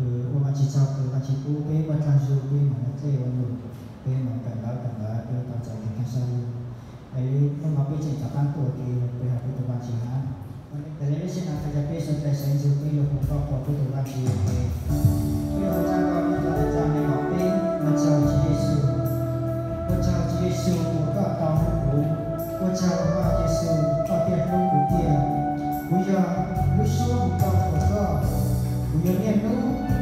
Ua Vaajtswv tsaug kws Vaajtswv pub peb muaj dlaag zug peb moog ua dlej ua lug, peb moog kawm ntawv kawm ntawv, peb tau txais kev kag sab lug. Es hnub no peb tseem rov qaab tuaj ua ke peb hab peb tug Vaajtswv hab. Yog le lub sij hawm no kuv cov peb suav dlawg sawv ntsug peb lug hu nkauj qhuas peb tug Vaajtswv ua ke. Peb lug hu nkauj qhuas peb tug Vaajtswv ua ke. Ua tsaug Tswv Yexus, ua tsaug Tswv Yexus uas koj tau hlub kuv. Ua tsaug Vaajtswv Yexus koj thiaj hlub kuv tiag. Kuv yog lub suab hu nkauj qhuas koj, kuv yuav niaj hnub qhuas koj.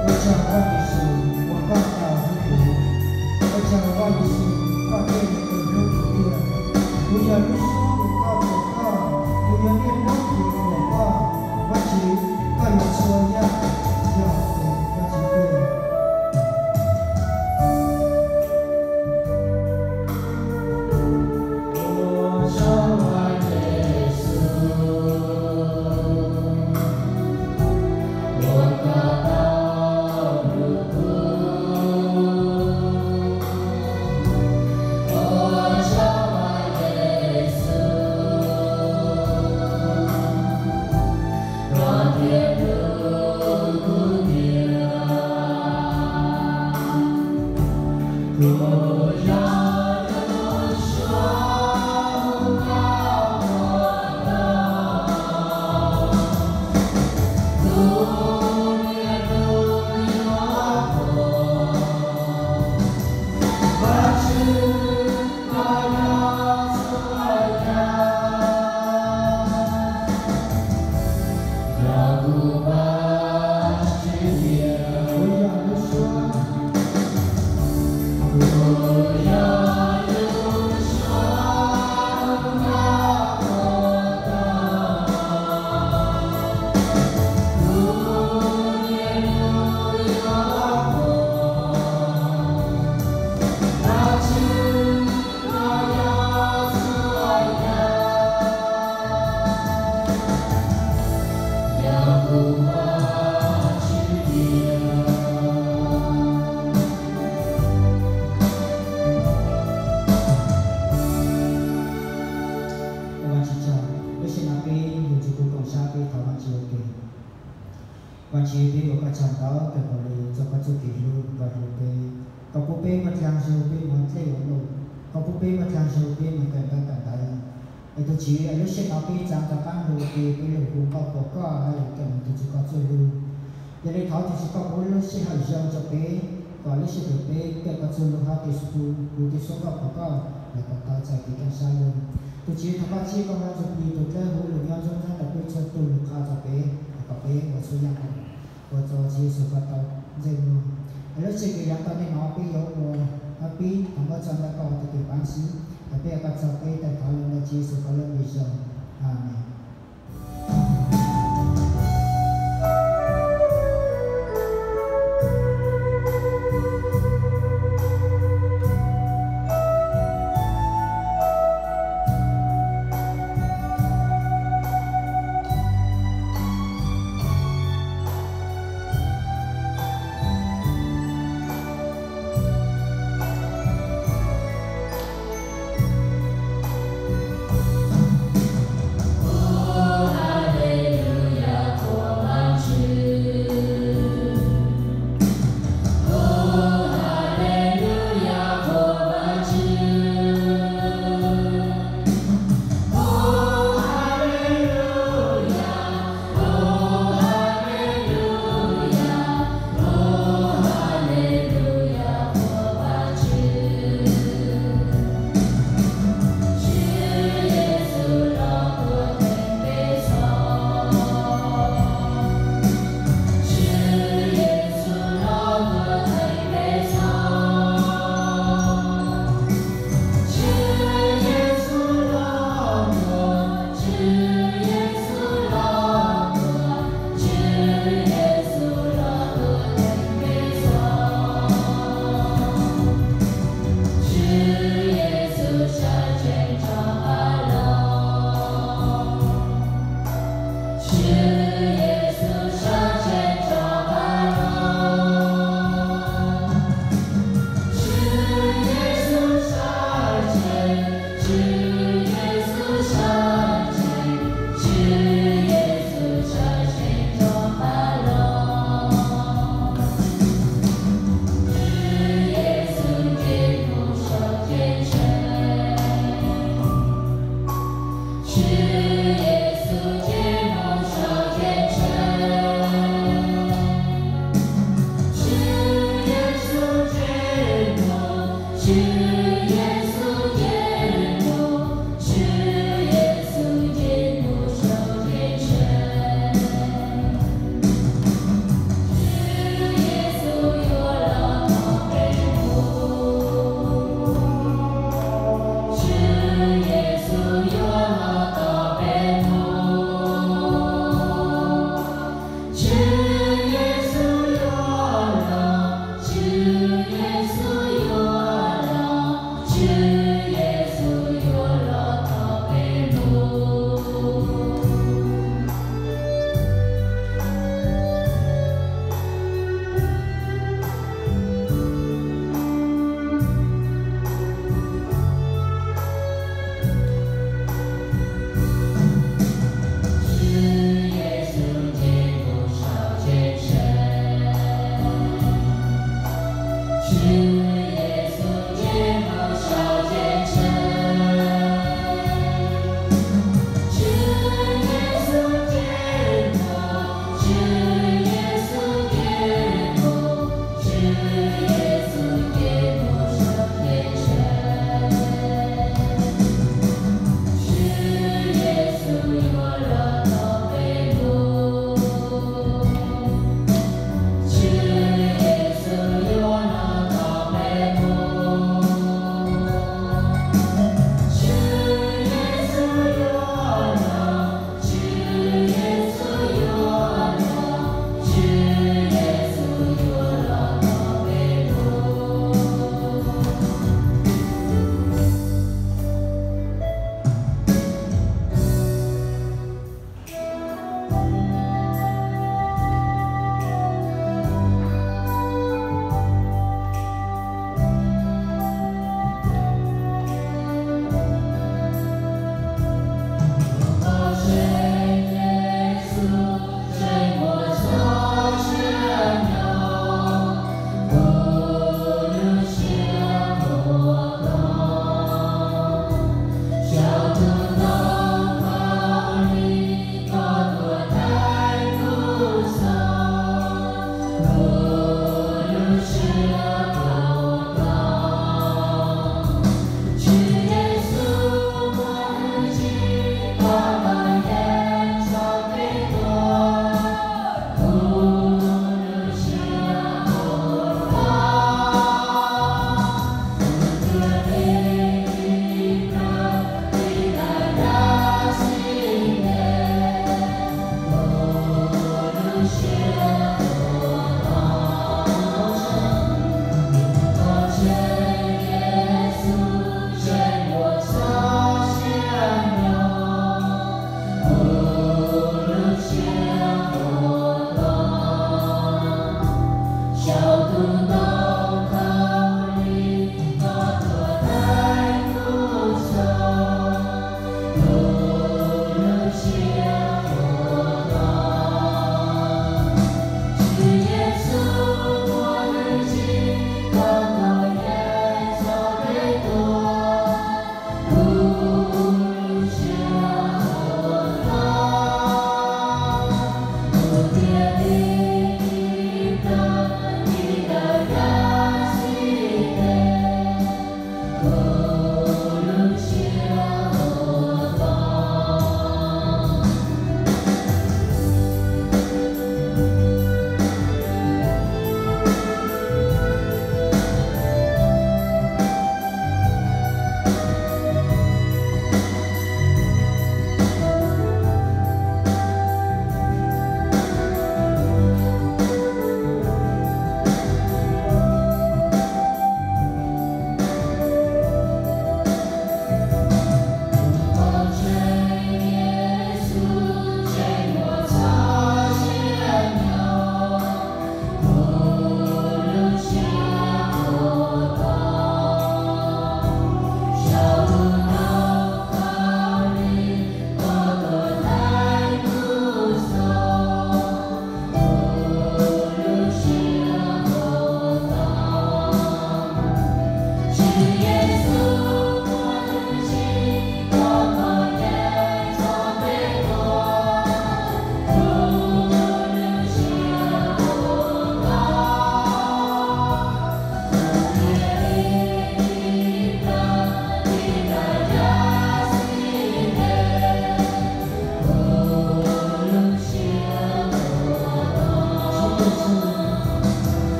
Ua tsaug Vaajtswv Yexus uas koj tau hlub kuv. Ua tsaug Vaajtswv Yexus koj thiaj li hlub kuv tiag. Kuv yog lub suab hu nkauj qhuas koj, kuv yuav niaj hnub qhuas koj. Vaajtswv, koj yog txhua yaam, yog tus Vaajtswv tiag. Ua Vaajtswv tsaug, lub sij hawm no peb yuav tsum kuj koom sab peb thov Vaajtswv ua ke. Vaajtswv, peb ua koj tsaug ntau kawg nkaus li txog koj txuj kev hlub koj hlub peb, koj pub peb muaj dlaag zug peb moog dlej ua luj, koj pub peb muaj dlaag zug peb moog kawm ntawv kawm ntawv. Es tus Tswv, lub sij hawm no peb tsaa rov qaab lug ua ke peb lug hu nkauj qhuas koj hab lug kawm moog tug Tswv koj txuj lug. Yog li thov tus Tswv koj pub lub sij hawm zoo rua peb, kom lub sij hawm peb kawm koj txoj lus hauv tes tus, tus tib suab koj pom koj los kom tau txais kev kaj sab lug. Tus Tswv, thov koj txib koj Vaj Ntsuj Plig tus dawb huv lug nyob ntxub ntxub ntawm peb txhua tus lug qha txog peb, kom peb ua txhua yam ua rau Tswv Yexus koj tau ntxeg lug. Lub sij hawm yav tom ntej no peb yuav ua, pib thaum muab txog ntawm koj tus tus pab xwb, kom peb yuav koj txog peb tawm thov los ntawm Tswv Yexus koj lub npe zoo. Amees. Ua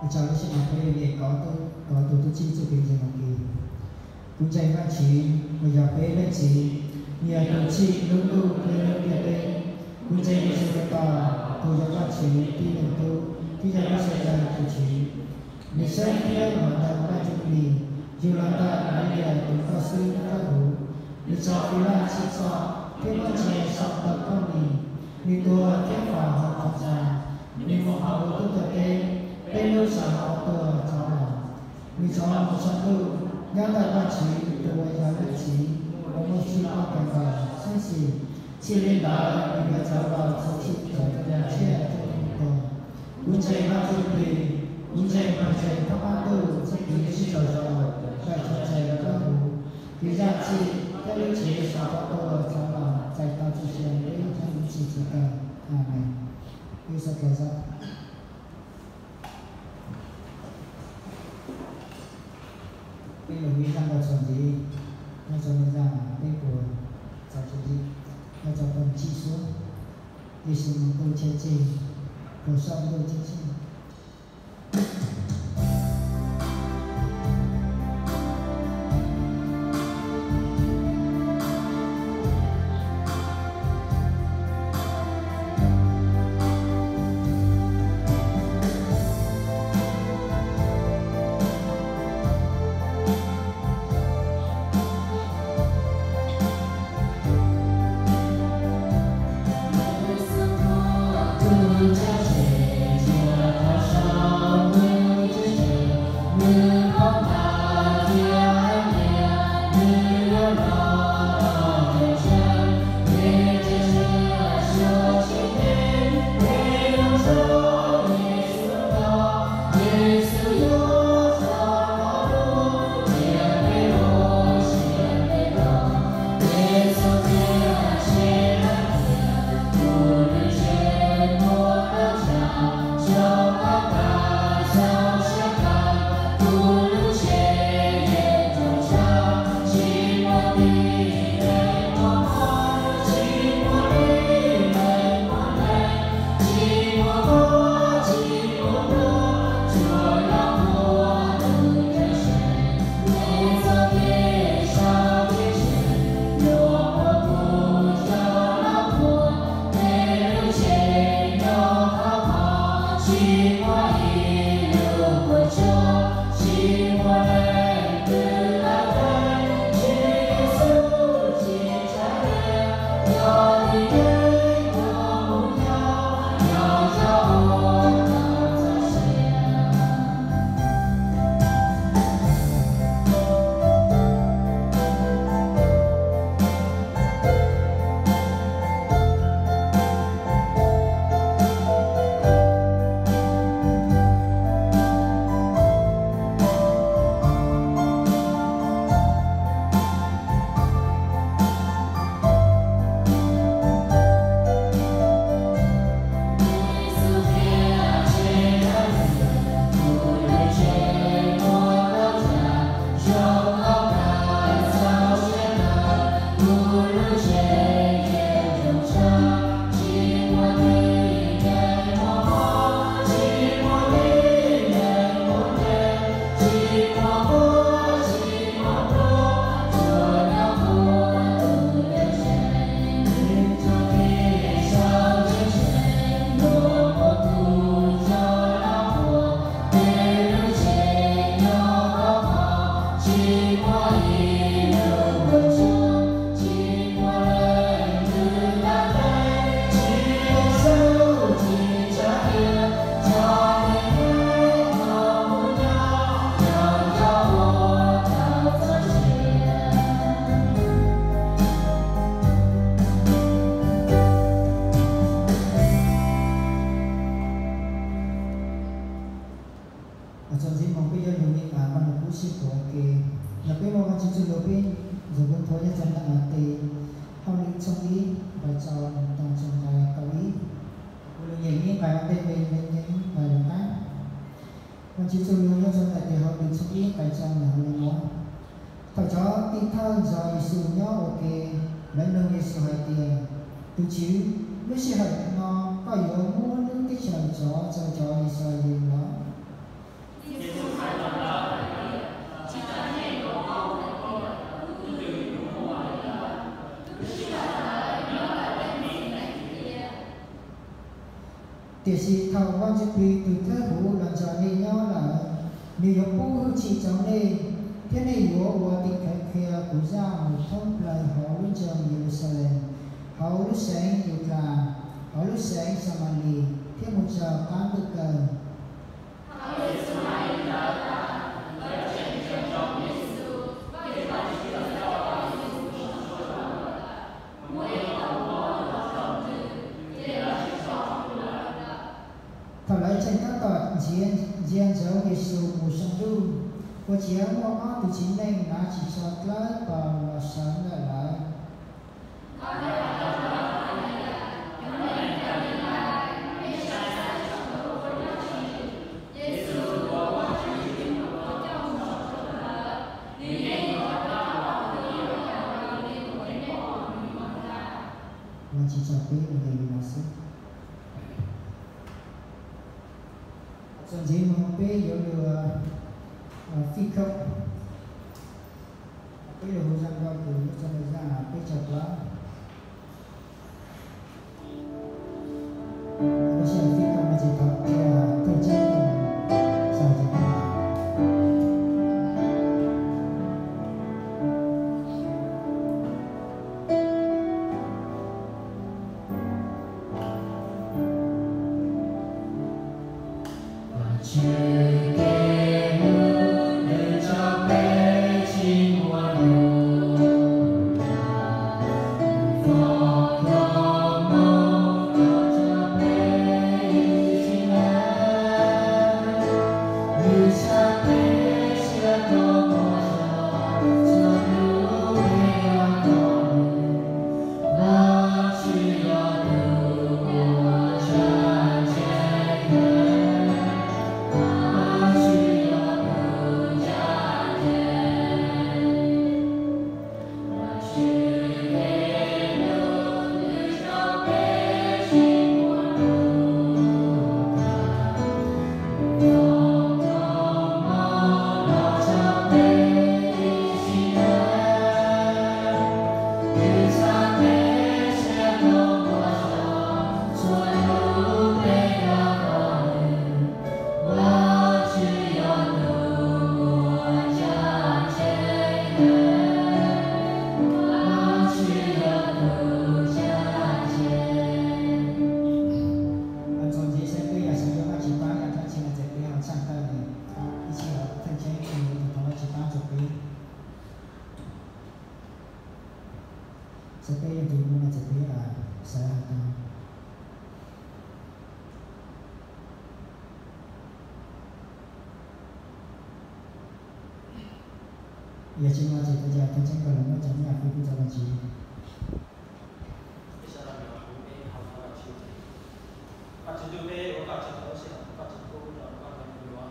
tsaug lub sij hawm peb yuav nyeem kov tub, kov tus tub txib txuj kev ntseeg Mauv Kis. Kuv ntseeg Vajtswv, uas yog peb leej Txiv, nws yog tus tsim lub ntuj thiab lub ntiaj teb. Kuv ntseeg Yexus Khetos, tus yog Vajtswv tib leeg Tub, thiab yog Vajtswv tus Tswv. Nws xeeb thiab los ntawm Vaj Ntsuj Plig, yug los ntawm Malis tus nkauj xwb dawb huv. Nws raug Filaj tsim txom thiab muab ntsia saum ntoo khaub lig. Nws tuag thiab faus hauv qhov ntxa. Nws mus hauv lub tuam teb, peb lub sij hawm tuag rov los. Nws rov mus saum ntuj, nyob ntawm Vajtswv tus uas yog leej Txiv uas muaj txoj koo kawg nkaus xwb xwb. Txij li ntawd nws yuav rov los txhua txhua tus uas cia raws li nws tuag. Kuv ntseeg Vaj Ntsuj Plig, kuv ntseeg Pawg Ntseeg thoob qab ntuj, txhiv kwv sib raug zoo, daim txheej ntseeg dawb huv, kwv yaj txhij, thiab lub tsev saum qhov tuag rov los txais tau txoj sia peb txoj kev txi txi kawg. Amees. Peb sawv daws peb los yog zaj nkauj txuas ntxiv, nkauj txuas ntxiv zaj mas peb puas txais txuas ntxiv, nkauj txuas puas ntxim suav, Yexus mus ntuj cheb tseg, puas saum ntuj cheb tseg. Nqe txaus ntawm Ntxuj Nqe kaum ib, kuv lus nyeem ib nqe ua ntej, nqe nyeem ib nqe los qab. Vaj Tswv txuj lus nyob rau ntawm Tim Hauj Lwm tshooj ib nqe txaus ntawm hauv lus no. Thaum cov tim thawj nrog Yexus nyob ua ke, lawv nug Yexus hais tias, Tus Tswv, lub sij hawm no koj yuav muab lub teb chaws rov rau cov Yixalayees los? Tiam sis thaum Vaj Ntsuj Plig tus Thawj Huv los nrog nej nyob lawm, nws yuav pub hwj chim rau nej, thiab nej yuav ua tim khawv qhia kuv zaj mus thoob plaws hauv lub nroog Yeluxalees, hauv lub xeev Yudas, hauv lub xeev Xamalis, thiab mus rau qab ntuj kaw. Thaum lawv tseem tab tom ntsia ntsoov Yexus mus saum ntuj, ua ciav muaj ob tug txiv neej hnav ris tsho dawb paug los sawv ntawm lawv. Vaj Tswv tso peb ua ntej li no xwb. Txuas ntxiv no peb yuav lug fij khoom. Peb lug hu zaj nkauj kws nyob rau zaj peb caug plaub. Koj sij hawm fij khoom no ces thov thawj tsab xav ces Txuas ntxiv saib peb yog xav yuav Vajtswv pab yog dlaab tsi no ces peb ho tshaj tawm li ib txhij hauv thawj tseeb tus thov Vajtswv pab rua peb. Saib peb yog tus no no ces peb xav hais tau. Yog tsis no ces thov caw thawj tseeb koj lug muab cov nyiaj fij pub rua Vajtswv. Peb sawv daws yuav hu peb hauv Vajtswv. Vajtswv, peb ua Koj tsaug rau lub sij hawm uas Koj tseem pub rau Koj cov me nyuam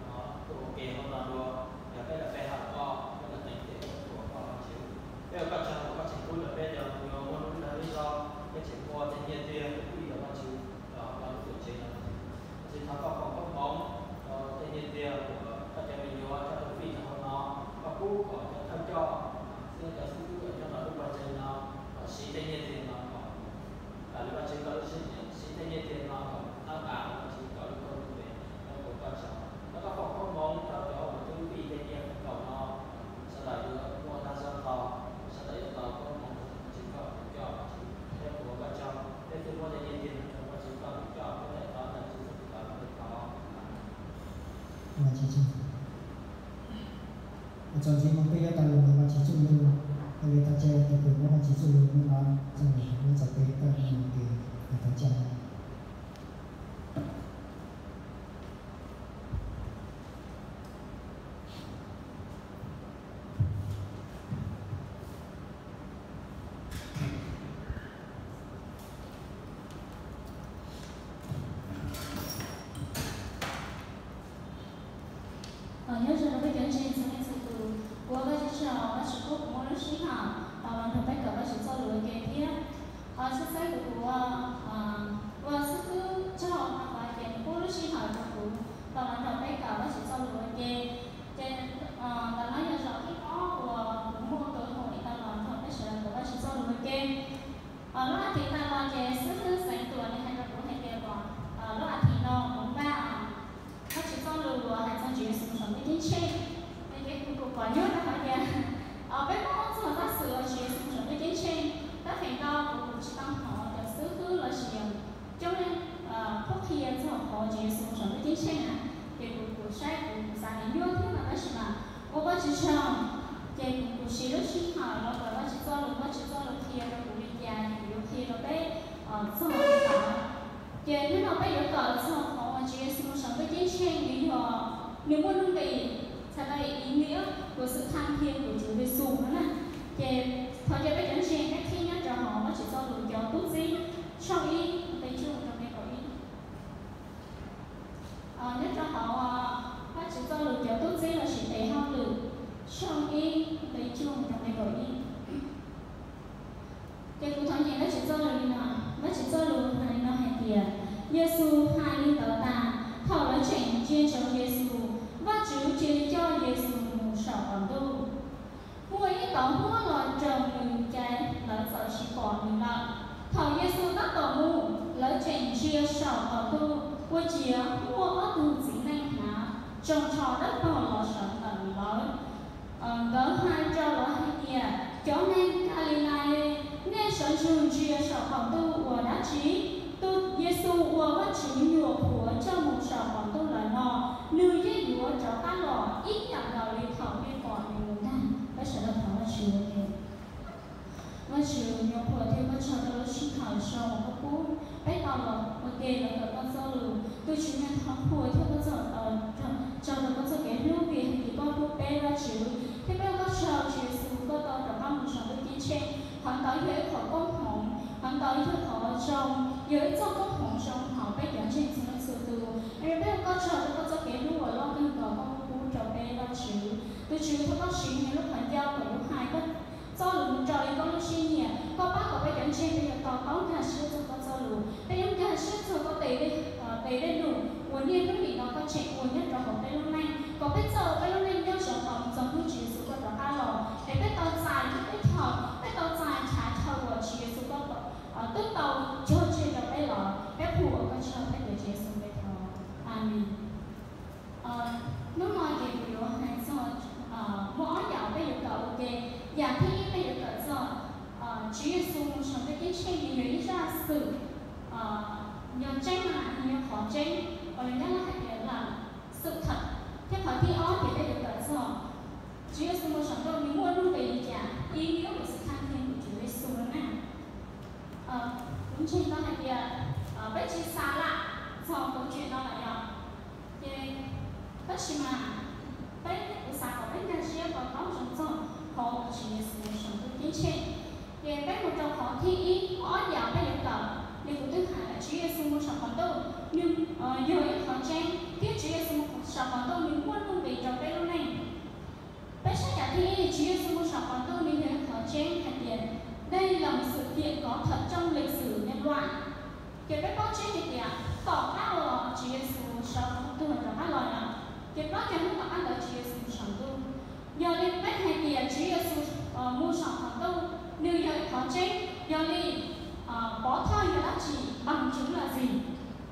no tuaj ua ke hauv no dua. Yog peb lawv pe hawm Koj, peb lawv teev tes tuaj thuam Koj Vajtswv. Peb ua Koj tsaug uas Koj tseem pub rau peb cov me nyuam muaj lub dag lub zog, peb tseem muaj tej nyiaj txiag peb fij rau Vajtswv los rau lub tuam tsev no. Vajtswv, thov Koj foom koob hmoov rau tej nyiaj txiag uas Koj cov me nyuam coj tuaj fij rau hauv no. Koj pub kom cov thawj coj thiab cov xib hwb uas nyob rau lub pawg ntseeg no kom siv tej nyiaj txiag no kom raws li Vajtswv Koj lub siab nyiam, siv tej nyiaj txiag no kom tab tas Vajtswv Koj lub koob lub npe. Thov kom Koj tsaug, thov Koj foom koob hmoov rau cov uas twb fij tej nyiaj feem kaum no, sawv daws yuav muaj dag zog tau, sawv daws yuav tau koob hmoov rau Vajtswv Koj tus coj Vajtswv, peb ua Koj tsaug, peb twb muab tej nyiaj txiag no rau Vajtswv Koj tus coj, peb thov ntawm Yexus Khetos lub npe thov. Amees. Txuas ntxiv mus peb yuav tau lug ua Vajtswv txuj lug, yog li thov caw tus kws muab Vajtswv txuj lug hnub no coj lug muab txais peb koj mus ua ke, thov caw. Tswv Txojlus qhia rau kuv li cas, kuv yuav qhia rau peb txog li ntawd. Ces hnub no peb yuav kawm txog qhov uas Tswv Yexus mus saum ntuj ceeb tsheej, nws yog, nws muaj nuj nqis txhais tau ib niam kuv xwm txheej qhia kuv Tswv Yexus no na. Ces thov caw peb cov ntseeg peb qhib nyob rau hauv Vajtswv Txojlus cov tub txib, tshooj ib, nqe cuaj rau nqe kaum ib. Nyob rau hauv Vajtswv Txojlus cov tub txib lossis tes hauj lwm, tshooj ib, nqe cuaj rau nqe kaum ib. Ces kuv thov nyeem Vajtswv Txojlus li no, Vajtswv Txojlus hais li no hais tias, Yexus hais li ntawd tas, thaum lawv tseem ntsia ntsoov Yexus, Vajtswv cia li coj Yexus mus saum qaum ntuj. Muaj ib tauv huab los raug nws ces lawv txawm tsis pom nws lawm. Thaum Yexus tab tom mus, lawv tseem ntsia saum qaum ntuj, ua ciav muaj ob tug txiv neej hnav tsoo tsho dawb paug los sawv ntawm lawv. Nkawd hais rau lawv hais tias, Cov neeg Kalilais, nej sawv ntsug ntsia saum qaum ntuj ua dab tsi? Tus Yexus uas Vajtswv nyuam qhuav coj mus saum qaum ntuj lawm no, nws yeej yuav rov qab los ib yam nkaus li thaum nej pom nws mus ntag. Peb sawv daws thov Vajtswv ua ke. Vajtswv nyuam qhuav, thov koj txhawb rau lub sij hawm zoo uas koj pub peb tau los ua ke los kawm koj txoj lus. Tus Tswv niag thov qhuas thiab koj txhawb rau koj txoj kev hlub vim hais tias koj hlub peb, Vajtswv, thiab peb ua koj tsaug Tswv Yexus koj tau rov qab mus saum ntuj ceeb tsheej. Qhov ntawd yog ib qho koob hmoov, qhov ntawd yog qhov zoo, yog ib txoj koob hmoov zoo hauv peb cov ntseeg txhua leej txhua tus. Peb ua koj tsaug rau koj txoj kev hlub uas loj kawg nkaus koj pub rau peb, Vajtswv. Tus Tswv, thov koj siv niag lub qhov ncauj kom yuav hais koj txoj lus mus raws li koj lub siab nyiam. Koj pab kom peb cov ntseeg peb yuav tau paub nkag siab txog koj txoj lus, peb yuav nkag siab txog koj tes, tes dej num uas niaj hnub nim no koj tseem ua nyob rau hauv peb lub neej, kom peb txoj, peb lub neej nyob zoo thaum mus txog hnub Tswv Yexus koj rov qab los, es peb tau txais nrog peb chaw, peb tau txais chav chaw uas Tswv Yexus koj twb tau cog tseg rau peb los. Peb qhuas koj tsaug peb tus Tswv Yexus peb thov. Amees. Hnub no ces kuv yuav hais txog, muaj ob yam peb yuav kawm ua ke. Yam thib ib peb yuav kawm txog Tswv Yexus mus saum ntuj ceeb tsheej nws yog ib zaj xwm, yog tseeb na, nws yog qhov tseeb uas lus Nyab Laj hais tias là sự thật. Thiab qhov thib ob ces peb yuav kawm txog Tswv Yexus mus saum ntuj nws muaj nuj nqis li cas, ib niam kuv xwm txheej qhia kuv Tswv Yexus no na. Kuv ntseeg tau hais tias peb tsis xav lam txog kuv tseem no lawm yom. Ces tab sis mas peb, kuv xav kom peb nkag siab kom paub zoo txog qhov uas Tswv Yexus mus saum ntuj ceeb tsheej. Ces peb mus rau qhov thib ib, muaj ob yam peb yuav kawm li kuv twb hais lawm, Tswv Yexus mus saum qaum ntuj nws yog ib qhov tseeb, thiab Tswv Yexus mus saum qaum ntuj nws muaj nuj nqis rau peb lub neej. Peb saib yam thib ib, Tswv Yexus mus saum qaum ntuj nws yog ib qhov tseeb hais tias đây là một sự kiện có thật trong lịch sử nhân loại. Ces peb paub tseeb hais tias tom qab uas Tswv Yexus sawv hauv qhov tuag rov qab los lawm, ces plaub caug hnub tom qab ntawd Tswv Yexus mus saum ntuj. Yog li peb hais tias Tswv Yexus mus saum qaum ntuj nws yog ib qhov tseeb, yog li pov thawj yog dab tsi, bằng chứng là gì?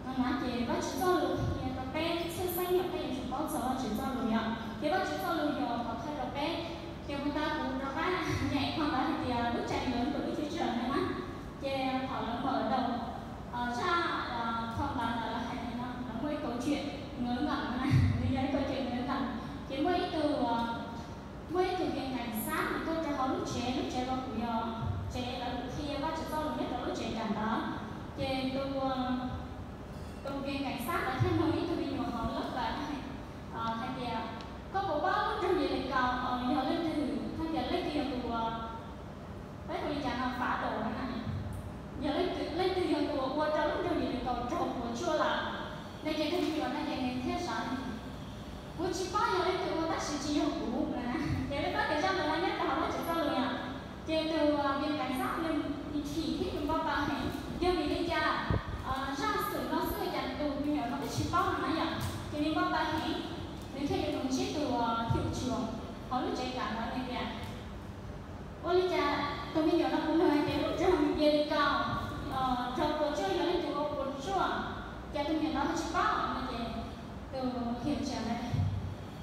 No na ces Vajtswv txoj lus qhia rau peb txhua txheej yog peb yuav tsum paub txog Vajtswv txoj lus yom. Ces Vajtswv txoj lus yog pov thawj rau peb. Ces puag ta kuv rov qab nyem qhov ntawd hais tias lub tseem lawv tus lub tseem tsawg no na. Ces thaum lawv mở đầu zaj phau ntawv ntawd lawv hais li no, lawv muaj ib câu chuyện ngớ ngẩn no na, nws yog ib câu chuyện ngớ ngẩn. Ces muaj ib tug, muaj ib tug viện kiểm sát nws tuaj rau hauv lub tsev, lub tsev uas kuv yog, tsev lawv qhia Vajtswv txoj lus nyob rau lub tsev kawm ntawv. Ces tus, tus viện kiểm sát ntawd thiaj nug ib tug me nyuam hauv lawv kawm hais tias, koj puas paub lub nroog Yelikaus yog leej twg, hais tias leej twg yog tus, peb hu li cas no, phá đổ na, yog leej twg yog tus uas ua rau lub nroog Yelikaus raug puas tsuaj lawm? No ces tus me nyuam no ces nws thiaj xav, kuv tsis paub yog leej twg ua tab sis tsis yog kuv na. Ces peb paub tias zaj ntawd no nyob rau hauv Vajtswv txoj lus yom. Ces tus viện kiểm sát nws chim thiab nws npau taws heev, yog vim li cas zaj xwm no xwb ua cas tus me nyuam no twb tsis paub no na yom. Ces nws npau taws heev, nws thiaj li mus ntsib tus hiệu trưởng hauv lub tsev kawm ntawd tias, ua li cas tus me nyuam no kuv nug hais tias lub nroog Yelikaus raug puas tsuaj yog leej twg ua puas tsuaj, cas tus me nyuam no ho tsis paub no ces tus hiệu trưởng ntawd,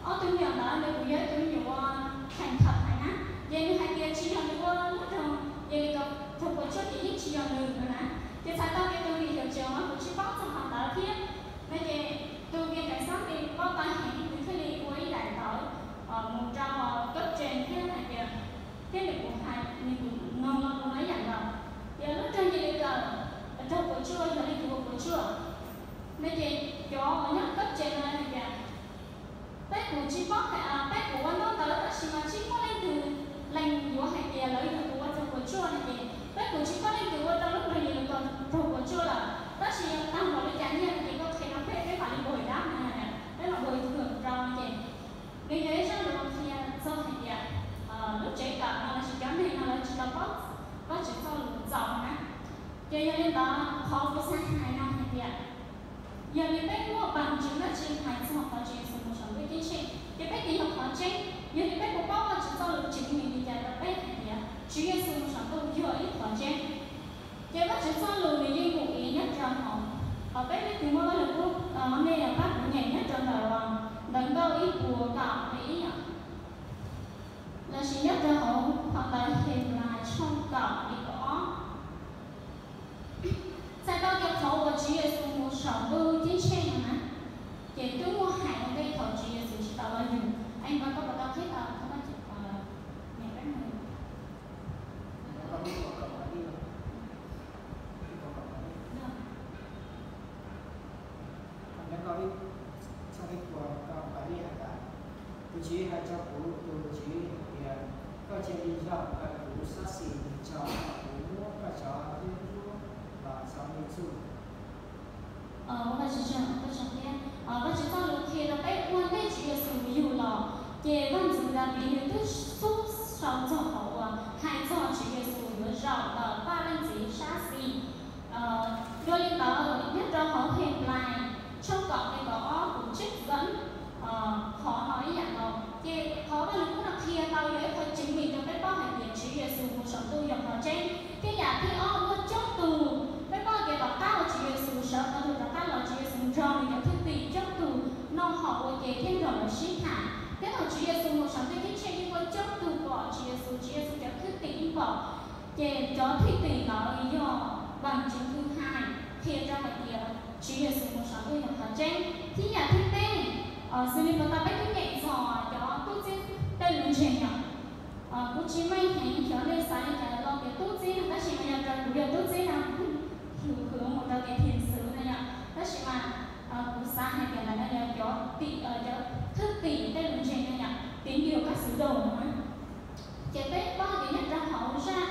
ob tug me nyuam ntawd nws kuj yog ib tug me nyuam uas thành thật heev na, ces nws hais tias tsis yog nws ua lub nroog Yelikaus raug puas tsuaj ces yeej tsis yog nws no na. Ces txhais tau tias tus hiệu trưởng no kuj tsis paub txog qhov ntawd thiab. No ces tus viện kiểm sát nws npau taws heev, nws thiaj li ua ib daim ntawv mus rau cấp trên thiab Tsis paub hais, peb kuj ua ntaub ntawv tab sis mas tsis muaj leej twg lees yuav hais tias lawv yog tus ua raug puas tsuaj no ces peb kuj tsis paub leej twg ua rau lub nroog Yelukos raug puas tsuaj lawm, tab sis yog tag npaum li cas nyiaj no ces koj qhia rau peb, peb mam li npau dab no, peb mam npau khwm rau no ces nws yog ib zaj lus qhia txog hais tias lub tsev kawm no lossis cov neeg no lawv tsis tau paub Vajtswv txoj lus txaus na. Ces yog li ntawd qhov kuv xav hais no hais tias yog li peb muaj pab tseeb dab tsi hais txog qhov Tswv Yexus mus saum ntuj ceeb tsheej ces peb tias yog qhov tseeb. Yog li peb puas paub Vajtswv txoj lus tseeb meej li cas rau peb hais tias Tswv Yexus mus saum ntuj yog ib qhov tseeb? Ces Vajtswv txoj lus nws yeej mus ib nyob rau hauv, hauv peb leej twg muaj Vajluskub, nej pab kuv nyem nyob rau ntawm, ntawm Nkauj ib puas kaum li ib yom, lossis nyob rau hauv phau ntawv Henplais tshooj kaum li kaum ob. Txhais tau tias qhov uas Tswv Yexus mus saum ntuj ceeb tsheej no na, ces twb muaj hais ua ntej thaum Tswv Yexus tsis tau los yug. Ai, npawg koj puas tau qhib tau, koj nyem peb mus. Tus Tswv hais rau kuv tus Tswv hais tias, koj cia li zaum ntawm kuv sab xis mus txog thaum kuv muab koj cov nruab los txo me txuj. Vajtswv txoj lus qhia rau peb ua ntej Tswv Yexus yug los, ces vaj ntxwv Daviv nws twb xub sau txog qhov uas hais txog Tswv Yexus yuav zaum ntawm Vaj Leej Txiv sab xis. Dua li ntawd nyob rau hauv Henplais tshooj kaum nqe kaum ob kuj tseem xeeb qhov no ib yam nkaus. Ces qhov Vajluskub no qhia tau yog ib qho chứng minh rau peb paub hais tias Tswv Yexus mus saum ntuj yog qhov tseeb. Thiab yam thib ob muaj coob tug, peb paub tias tom qab uas Tswv Yexus sawv qhov twg rov qab los Tswv Yexus nrog nws cov thwj tim coob tug noj hom ua ke thiab nrog lawv sib tham. Thiab thaum Tswv Yexus mus saum ntuj ceeb tsheej yeej muaj coob tug pom Tswv Yexus, Tswv Yexus cov thwj tim yeej pom. Ces cov thwj tim ntawd yog bằng chứng thứ hai qhia rau hais tias Tswv Yexus mus saum ntuj yog qhov tseeb. Thiab yam thib peb, xws li puas tau peb twb nyem txog cov tub txib tej lus ntseeg yom. Kuv tsis meej heev xyov nej xav li cas los tias tub txib no, tab sis mas yog raws kuv yog tub txib no, hwm hwm mus rau tias thiam xwv no yom. Tab sis mas kuv xav hais tias ntawm no yog cov tim, cov thwj tim tej lus ntseeg no yom, tín điều các sứ đồ no. Ces peb paub tias nyob rau hauv zaj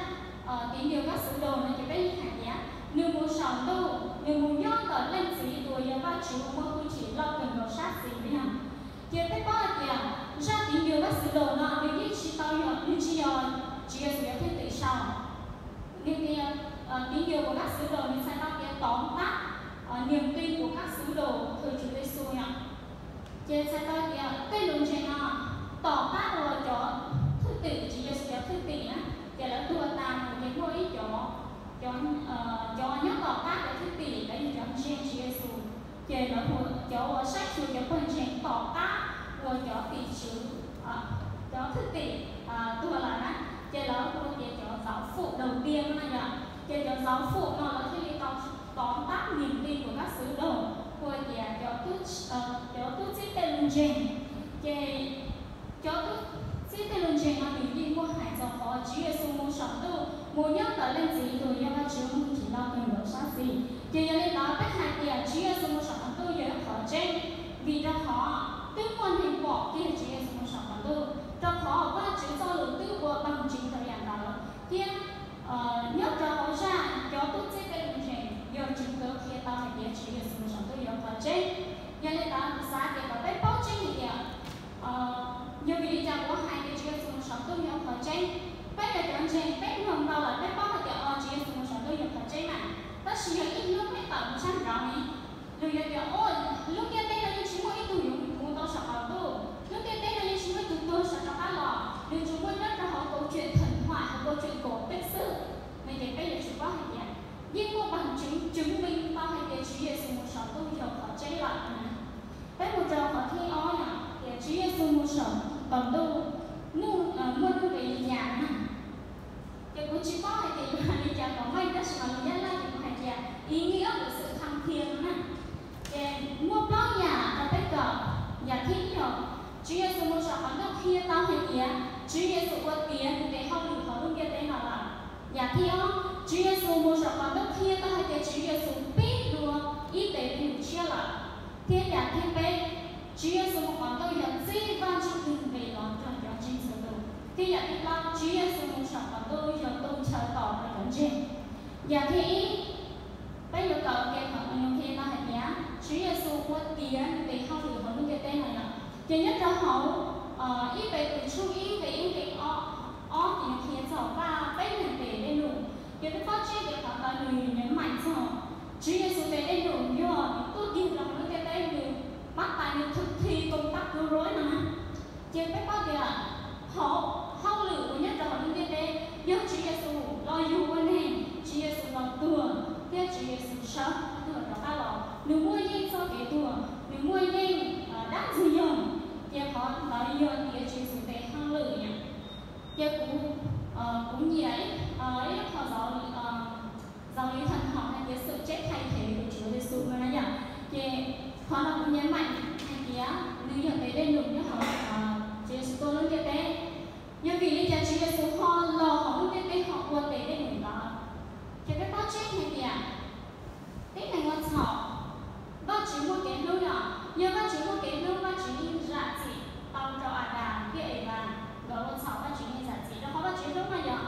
tín điều các sứ đồ no ces peb hais tias nws mus saum ntuj, nws mus nyob ntawm Leej Txiv tus uas yog Vajtswv muaj hwj chim loj kawg nkaus sab xis li yog. Ces peb paub hais tias zaj tín điều các sứ đồ no nws yeej tsis tau yog, nws tsis yog Tswv Yexus cov thwj tim sau. Nws tias tín điều của các sứ đồ nws txhais tau tias tóm tắt niềm tin của các sứ đồ thời Chúa Giêsu yom. Ces txhais tau tias tej lus ntseeg no tom qab uas cov thwj tim, Tswv Yexus cov thwj tim na, ces lawv tuag tas mus ces muaj ib co, cov nyob tom qab cov thwj tim lawv yog cov ntseeg Tswv Yexus, ces lawv hu cov uas saib xyuas cov pawg ntseeg tom qab uas cov tim tswv, cov thwj tim tuag lawm na, ces lawv hu tias cov giáo phụ đầu tiên no yom. Ces cov giáo phụ no lawv thiaj li tau tóm tắt niềm tin của các sứ đồ, hu tias cov tub txib tej lus ntseeg. Ces cov tub txib tej lus ntseeg no nws yeej muaj hais txog qhov Tswv Yexus mus saum ntuj mus nyob ntawm Leej Txiv tus yog Vajtswv muaj hwj chim loj kawg nkaus sab xis. Ces yog li ntawd peb hais tias Tswv Yexus mus saum qaum ntuj yog ib qhov tseeb, vim rau qhov twb muaj neeg pom kiag Tswv Yexus mus saum qaum ntuj, rau qhov Vajtswv txoj lus twb ua bằng chứng rau yam ntawd thiab nyob rau hauv zaj cov tub txib tej lus ntseeg yog chứng cứ qhia tau hais tias Tswv Yexus mus saum ntuj yog qhov tseeb. Yog li ntawd kuv xav tias kom peb paub tseeb hais tias yog vim li cas kuv hais tias Tswv Yexus mus saum ntuj yog qhov tseeb. Peb yog cov ntseeg peb mloog tau lawm peb paub hais tias o Tswv Yexus mus saum ntuj yog qhov tseeb mas, tab sis yog ib hnub peb tawm mus sab nraud ne, luag yuav tias o lub ntiaj teb no yeej tsis muaj ib tug yuav mus tau saum qaum ntuj, lub ntiaj teb no yeej tsis muaj ib tug tuag sawv rov qab los, nws tsuas muaj nyob rau hauv câu chuyện thần thoại hauv câu chuyện cổ tích xwb. No ces peb yuav tsum paub hais tias yeej muaj bằng chứng chứng minh tau hais tias Tswv Yexus mus saum ntuj yog qhov tseeb lawm na. Peb mus rau qhov thib ob no tias Tswv Yexus mus saum qaum ntuj muaj nuj nqis li cas na. Ces kuv tsis paub hais tias yus hais li cas kom meej tab sis mas lus Nyab Laj ces kuv hais tias ý nghĩa của sự thăng thiên no na. Ces muaj plaub yam rau peb kawm. Yam thib ib yog Tswv Yexus mus saum qaum ntuj qhia tau hais tias Tswv Yexus ua tiav nws tes hauj lwm hauv lub ntiaj teb no lawm. Yam thib ob, Tswv Yexus mus saum qaum ntuj qhia tau hais tias Tswv Yexus pib dua ib tes me nyuam tshiab lawm. Thiab yam thib peb, Tswv Yexus mus qhov ntuj yog txib Vajtswv tus nqi los rau cov ntseeg txhua tus. Thiab yam thib plaub, Tswv Yexus mus saum qhov ntuj yog tus ntshaw tos rau cov ntseeg. Yam thib ib, peb yuav kawm ke thaum nws qhia tau hais tias Tswv Yexus ua tiav nws tes hauj lwm hauv lub ntiaj teb no yom. Ces nyob rau hauv ib Petus tshooj ib nqe ib nqe ob ces nws qhia txog Vaj peb leeg tes dej num. Ces peb paub tseeb tias qhov ntawd nws nyob meem txog Tswv Yexus tes dej num yog nws tuaj tig rau hauv lub ntiaj teb, nws pab tais, nws thwm thi koom pab kws rau no na. Ces peb paub tias hauv hauj lwm uas nyob rau hauv lub ntiaj teb yog Tswv Yexus los yug ua neeg, Tswv Yexus los tuag thiab Tswv Yexus sawv tuag rov qab los. Nws muaj yeej txoj kev tuag, nws muaj yeej dab ntxwg nyoog. Ces qhov ntawd yog tiav Tswv Yexus tes hauj lwm na. Ces kuv, kuv nyiam ib qho zaum li thaum hom hais tias xwm tseeb thaj yeeb tus Tswv Yexus no na yom. Ces qhov no kuv nyiam meem hais tias nws yog tes dej num nyob hauv, Tswv Yexus tuaj lub ntiaj teb. Yog vim li cas Tswv Yexus ho los hauv lub ntiaj teb ho ua tes dej num ntawd? Ces peb paub tseeb hais tias tib neeg ua txhaum, Vajtswv muaj kev hlub no. Yog Vajtswv muaj kev hlub, Vajtswv yeej zam txim tau rau Adas thiab Evas nkawd ua txhaum, Vajtswv yeej zam txim rau qhov Vajtswv hlub no yog.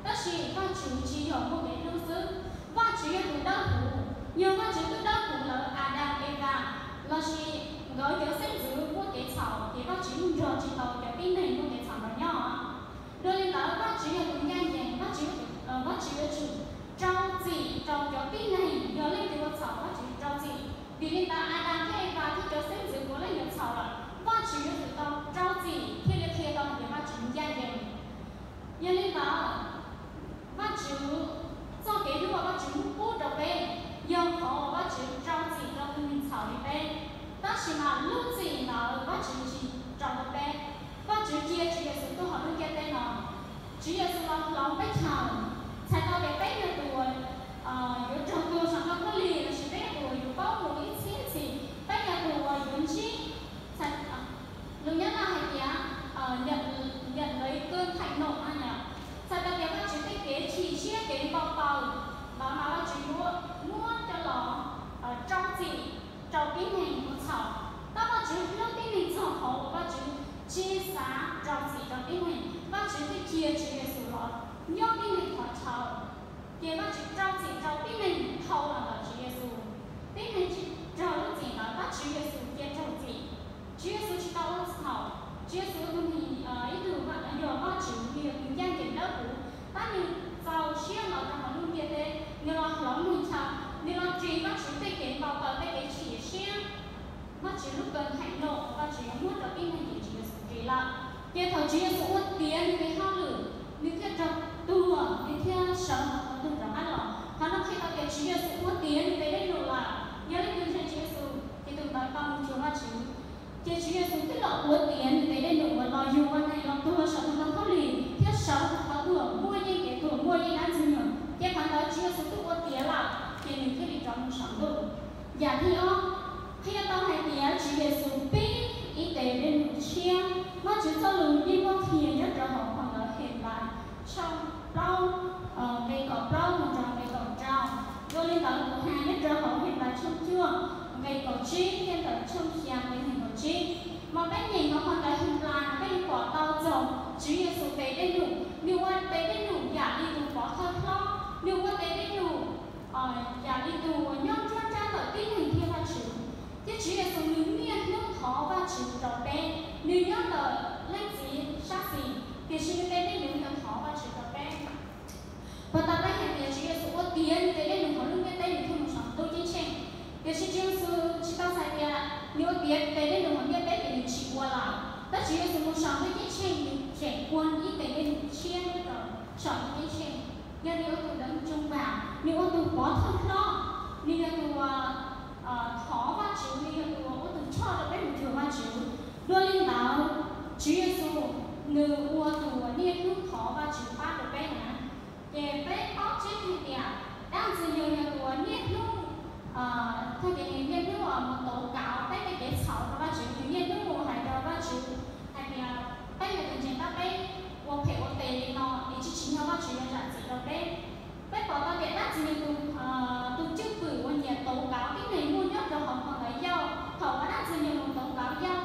Tab sis Vajtswv tsis yog muaj kev hlub xwb, Vajtswv yog tus dawb huv. Yog Vajtswv twb dawb huv lawm, Adas, Evas lossis nkawd cov xeeb ntxwv muaj kev txhaum ces Vajtswv yeej nrog tsis tau cov tib neeg muaj kev txhaum ntawd nyob. Dua li ntawd Vajtswv yog tus ncaj ncees, Vajtswv, Vajtswv yuav tsum rau txim rau cov tib neeg, yog leej twg ua txhaum Vajtswv rau txim. Vim li ntawd Adas thiab Evas thiab cov xeeb ntxwv puav leej yuav txhaum lawm, Vajtswv yuav tsum tau rau txim thiaj li qhia tau hais tias Vajtswv ncaj ncees. Yog li ntawd, Vajtswv, txoj kev hlub uas Vajtswv muab pub rau peb yog qhov uas Vajtswv rau txim rau tus neeg txhaum li peb. Tab sis mas lub txim ntawd Vajtswv tsis rau rau peb. Vajtswv cia Tswv Yexus tuaj hauv lub ntiaj teb no, Tswv Yexus los hloov peb chaw, txhais tau tias peb yog tus uas yuav raug tuag saum ntoo khaub lig, lossis peb yog tus uas yuav paub mus ib txhiab txhis, peb yog tus uas yuav ntsib, lus Nyab Laj hais tias nhận lấy cơn thạnh nộ no yom, txhais tau tias Vajtswv tej kev chim siab kev npau taws ntawd mas Vajtswv yuav muab coj los rau txim rau tib neeg ua txhaum. Tab Vajtswv hlub tib neeg txog qhov uas Vajtswv tsis xav rau txim rau tib neeg, Vajtswv thiaj cia Tswv Yexus los nyob tib neeg qhov chaw. Ces Vajtswv rau txim rau tib neeg dhau los ntawm Tswv Yexus. Tib neeg tsis raug lub txim ntawd tab Tswv Yexus cia raug txim. Tswv Yexus tsis tau ua txhaum, Tswv Yexus yog tus, ib tug, yog Vajtswv, nws yog tus ncaj ncees dawb huv, tab nws txaus siab los rau hauv lub ntiaj teb, nws los hloov neeg chaw, nws los ris Vajtswv tej kev npau taws tej kev chim siab. Vajtswv lub cơn thạnh nộ Vajtswv yuav muab rau tib neeg ces Tswv Yexus ris lawm. Ces thaum Tswv Yexus ua tiav nws tes hauj lwm, nws thiaj raug tuag, nws thiaj sawv hauv qhov tuag rov qab los. Qhov no qhia tau tias Tswv Yexus ua tiav nws tes dej num lawm. Yog leej twg ntseeg Tswv Yexus ces tus ntawd tau mus cuag Vajtswv. Ces Tswv Yexus twb los ua tiav nws tes dej num uas los yug ua neeg los tuag saum ntoo khaub lig thiab sawv hauv qhov tuag muaj yeej kev tuag muaj yeej dab ntxwg nyoog. Ces qhov ntawd Tswv Yexus twb ua tiav lawm ces nws thiaj li rov mus saum ntuj. Yam thib ob, qhia tau hais tias Tswv Yexus pib ib tes dej num tshiab. Vajtswv txoj lus yeej muaj qhia nyob rau hauv phau ntawv Henplais tshooj plaub, nqe kaum plaub mus rau nqe kaum rau. Dua li ntawd kuv hais nyob rau hauv Henplais tshooj cuaj nqe kaum tsib thiab ntawm tshooj xya nqe nees nkaum tsib. Mas peb nyeem hauv phau ntawv Henplais peb yuav pom tau txog Tswv Yexus tes dej num, nws ua tes dej num yam li tus pov thawj hlob, nws ua tes dej num yam li tus uas nyob nruab nrab ntawm tib neeg thiab Vajtswv. Thiab Tswv Yexus nws niaj hnub thov Vajtswv rau peb, nws nyob ntawm Leej Txiv sab xis, tiam sis nws tes dej num nws thov Vajtswv rau peb. Puas tau peb hais tias Tswv Yexus ua tiav nws tes dej num hauv lub ntiaj teb nws thiaj mus saum ntuj ceeb tsheej? Tiam sis Tswv Yexus tsis tau txhais tias nws ua tiav tes dej num hauv ntiaj teb ces nws tsis ua lawm, tab Tswv Yexus mus saum ntuj ceeb tsheej nws tseem ua ib tes dej num tshiab rau saum ntuj ceeb tsheej. Yog nws ua tus Đấng Trung Bảo, nws ua tus pov thawj hlob, nws yog tus uas thov Vajtswv, nws yog tus uas ua tus choj rau peb mus cuag Vajtswv. Dua li ntawd, Tswv Yexus nws ua tus uas niaj hnub thov Vajtswv pab rau peb na. Ces peb paub tseeb hais tias dab ntxwg nyoog yog tus uas niaj hnub, tag kis nws niaj hnub mus tov kauv peb tej kev txhaum rau Vajtswv, nws niaj hnub mus hais rau Vajtswv hais tias peb yog tus ntseeg tab peb ua phem ua tes li no es tsis tsim nyog Vajtswv yuav zam txim rau peb. Peb pom tau tias dab ntxwg nyoog tus, tus cwj pwm uas nyiam tov kauv tib neeg muaj nyob rau hauv phau ntawv Yauj. Thaum uas dab ntxwg nyoog mus tov kauv Yauj,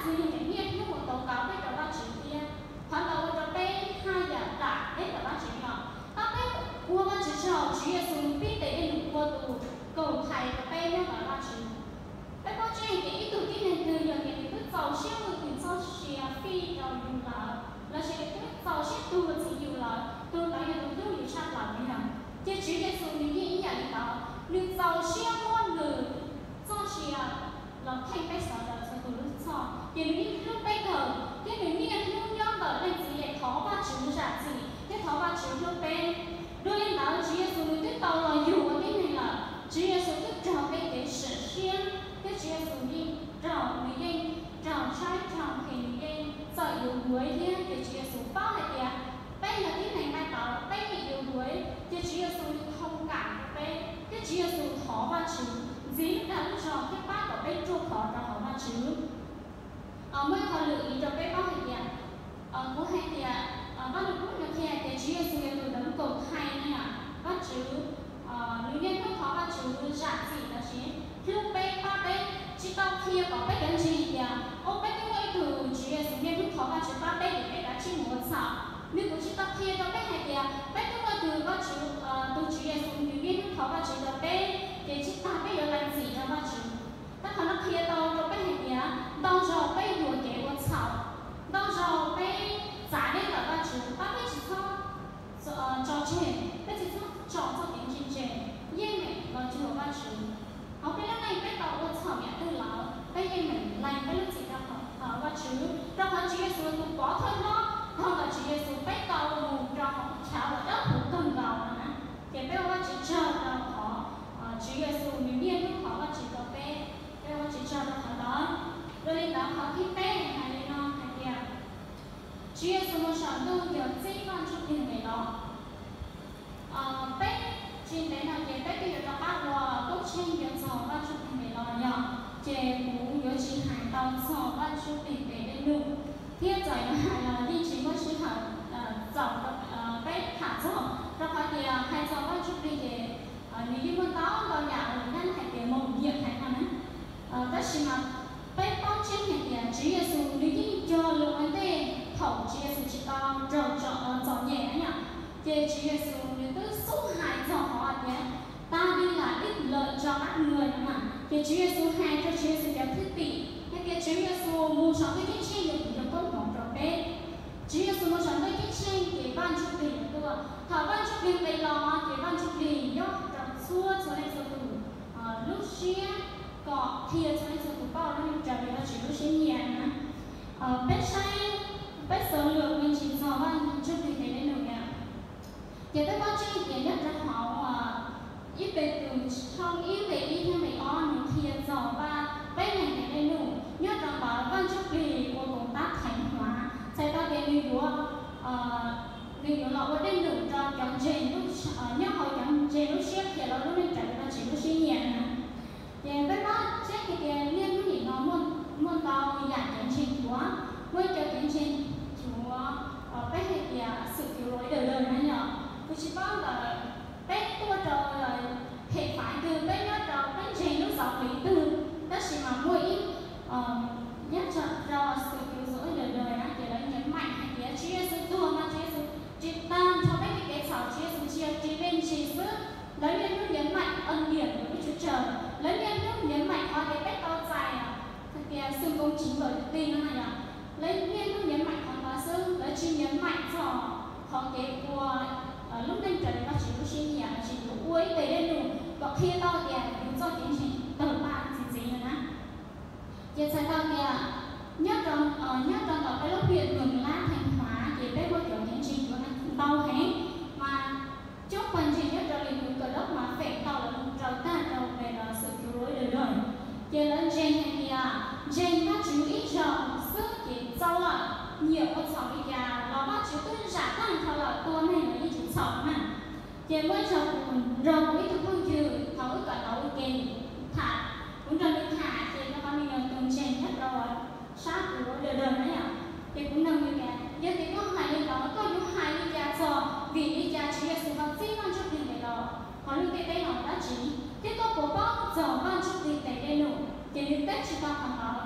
xwb yog niaj hnub mus tau tau peb rau Vajtswv thiab. Qhov ntawd ua rau peb haj yam dam peb rau Vajtswv no. Tab peb ua Vajtswv tsaug, Tswv Yexus pib ntes dej num ua tus kaum thais rau peb nyob ntawm Vajtswv. Peb paub tseeb tias ib tug tib neeg twg yog tias nws twb txaus siab mus nws txoj sia fij rau yus lawm, los sis nws twb txaus siab tuag txhiv yus lawm, tus ntawd yog tus hlub yus tshaj plaws no yog. Ces Tswv Yexus nws yeej ib yam li ntawd, nws txaus siab muab nws txoj sia los theej peb sawv daws txhua tus lub txhoj, ces nws yeej hlub peb kawg, thiab nws niaj hnub nyob ntawm leej txiv es thov Vajtswv zam txim thiab thov Vajtswv hlub peb. Dua li ntawd Tswv Yexus nws twb tau los yug ua tib neeg lawm, Tswv Yexus twb raug peb kev sim siab, thiab Tswv Yexus yeej raug, nws yeej raug tshaib raug nqhis, nws yeej txawm yuav yuav thiab, ces Tswv Yexus paub hais tias peb yog tib neeg nqaij tawv, peb yeej yuav yuav, ces Tswv Yexus nws thov kam rau peb, thiab Tswv Yexus thov Vajtswv ntxiv lub dag lub zog thiab pab kom peb ruaj khov rau hauv Vajtswv. Muaj ib qho lwm li rau peb paub hais tias, kuv hais tias, Vaj Lug Kub nws qhia hais tias Tswv Yexus yog tus ntawm kaum thais no yom, Vajtswv, nws niaj hnub thov Vajtswv zam txim los sis hlub peb pab peb, tsis tau qhia kom peb cov ntseeg tias, o, peb twb muaj ib tug Tswv Yexus niaj hnub thov Vajtswv pab peb es peb kav tsij mus ua txhaum. Nws kuj tsis tau qhia rau peb hais tias peb twb muaj tus Vajtswv, tus Tswv Yexus nws niaj hnub thov Vajtswv rau peb, ces tsis tas peb yuav lees txim rau Vajtswv. Tab qhov no qhia tau rau peb hais tias ntau zaus peb yuam kev ua txhaum, ntau zaus peb txav deb ntawm Vajtswv, tab peb tsis txhob tso tseg, peb tsis txhob tso txoj kev ntse ntse, yeej meem los cuag Vajtswv. Hauv peb lub neej peb tau ua txhaum yam twg lawm, peb yeej meem lees peb lub txim rau Vajtswv, rau qhov Tswv Yexus tus pov thawj hlob, dhau ntawm Tswv Yexus peb tau mus rau hauv chav uas dawb huv kawg nkaus no na. Ces peb ua Vajtswv tsaug rau qhov Tswv Yexus nws niaj hnub thov Vajtswv rau peb, peb ua Vajtswv tsaug rau qhov ntawd. Yog li ntawd qhov thib peb hais li no hais tias, Tswv Yexus mus saum ntuj yog txib Vaj Ntsuj Plig nqis los. Peb tsis ntev no ces peb twb yuav rov qab ua koob tsheej yuav txog Vaj Ntsuj Plig nqis los yog, ces kuv yuav tsis hais tau txog Vaj Ntsuj Plig nqis dej num, thiab txawm yuav hais los yeej tsis muaj sij hawm txaus rau peb tham txog, rau qhov tias hais txog Vaj Ntsuj Plig ces nws yeej muaj ntau ntau yam uas nyab hais tias mus yiam hais no na. Tab sis mas peb paub tseeb hais tias Tswv Yexus nws yeej cog lus ua ntej thaum Tswv Yexus tsis tau raug txom nyem na yom, ces Tswv Yexus nws twb xub hais txog qhov hais tias tag li lam ib lawm tso qab nws no mas, ces Tswv Yexus hais rau Tswv Yexus cov thwj tim hais tias Tswv Yexus mus saum ntuj ceeb tsheej yog tus yog koob hmoov rau peb. Tswv Yexus mus saum ntuj ceeb tsheej ces Vaj Ntsuj Plig yuav tuaj, thaum Vaj Ntsuj Plig nqis los ces Vaj Ntsuj Plig nyob rau txhua txhua leej txhua tus lub siab, kom qhia txhua leej txhua tus paub lub neej raws li Vajtswv lub siab nyiam na. Peb saib, peb xav lwm me ntsis txog Vaj Ntsuj Plig nqis dej num na. Ces peb paub tseeb tias nyob rau hauv ib Petus tshooj ib nqe ib thiab nqe ob nws qhia txog peb neeg nqis dej num, nyob rau ntawd Vaj Ntsuj Plig ua koom tab theev hnav, txhais tau tias nws yuav, nws yuav los ua dej num rau cov ntseeg, nyob hauv cov ntseeg lub siab qhia lawv lub neej raws li Vajtswv lub siab nyiam na. Ces peb paub tseeb hais tias niaj hnub nim no muaj ntau yam kev ntseeg cuav, muaj ib co kev ntseeg cuav, peb hais tias xwm cuav luam dawm dawm na yom. Kuv tsis paub ntawm peb tuaj rau phem faiv twg, peb nyob rau peb ntseeg lub zov pliv twg, tab sis mas muaj ib, nyob rau xwm cuav luam dawm dawm na ces lawv nyiam maim hais tias Tswv Yexus tuag mas Tswv Yexus tsis tag nrho peb tej kev txhaum, Tswv Yexus tsis yog ris me ntsis xwb. Lawv niaj hnub nyiam maim ân điển của Đức Chúa Trời, lawv niaj hnub nyiam maim qhov tias peb tau txais hais tias xwm koob tsis npawm ti no na yom. Lawv niaj hnub nyiam maim qhov ntawd xwb, lawv tsis nyiam maim txog qhov kev ua lub neej raws li Vajtswv lub siab nyiam, lawv tsis yuav ua ib tes dej num kom qhia tau tias yus txoj kev ntseeg tawg paj txi txiv no na. Ces txhais tau tias nyob rau, nyob rau ntawm peb lub huyện Mường Lát, Thanh Hóa ces peb muaj cov kev ntseeg cuav ntau heev, mas coob pawg ntseeg nyob rau lwm tus Kristau mas feem ntau lawv raug tag rau pem los xwm cuav luam dawm dawm. Ces lawv ntseeg hais tias ntseeg Vajtswv ib zaug xwb ces txaus lawm, nyiam ua txhaum li cas los Vajtswv twb zam tag nrho lawm, tua neeg los yeej tsis txhaum na. Ces muaj ib zaug kuv nrog kuv ib tug phooj ywg thaum wb kawm ntawv ua ke tham, kuv nrog nws tham ces rau qhov nws yog tus ntseeg nyob rau sab tus luam dawm dawm na yom. Ces kuv nug nws tias yog tias koj hais li ntawd koj yuav hais li cas txog vim li cas Tswv Yexus ho txib Vaj Ntsuj Plig nqis los hauv lub ntiaj teb no dab tsi, thiab koj puas paub txog Vaj Ntsuj Plig ntes dej num? Ces nws teb tsis tau qhov ntawd.